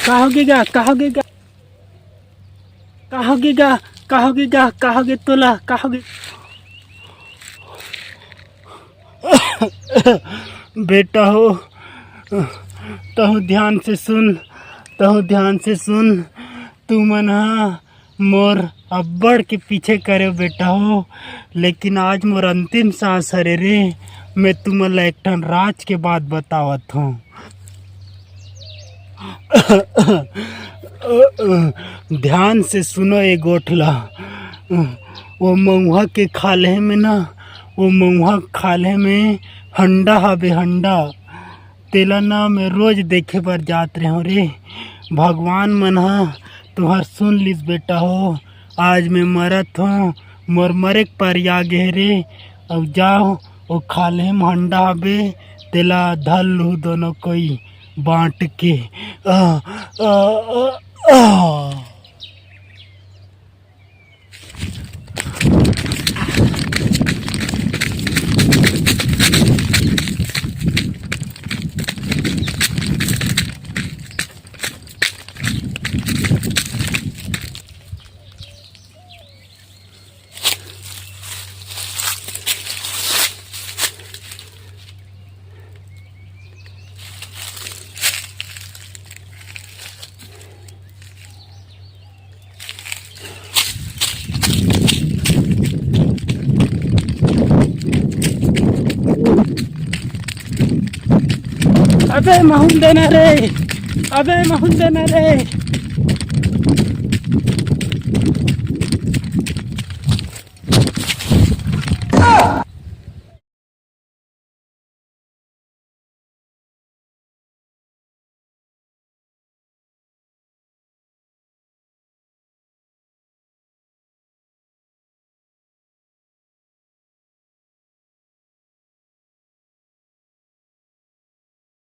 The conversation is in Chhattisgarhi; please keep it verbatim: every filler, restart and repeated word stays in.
का होगे गा? का होगे गा? का होगे गा? का होगे गा? का होगे तोला? का होगे? बेटा हो, तहु ध्यान से सुन, तहु ध्यान से सुन। तुमन ह मोर अब्बड़ के पीछे करे बेटा हो, लेकिन आज मोर अंतिम सांस हरे रे। मैं तुमन ला एक ठन राज के बात बतावत हूँ। ध्यान से सुनो ए गोठ ला। वो मऊहा के खाल्हे में ना, वो मऊहा खाल्हे में हंडा हवे, हंडा। तेला ना मैं रोज देखे बर जात रेहेंव रे। भगवान मन ह तुहर सुन लिस बेटा हो। आज मैं मरत हूँ, मोर मरे के पारी आ गे रे। अब जाओ, ओ खाल्हे म हंडा हबे, तेला धर लूहू दोनों कोई बांट के। आ, आ, आ, आ। अबे महूं ल देना रे, अबे महूं ल देना रे।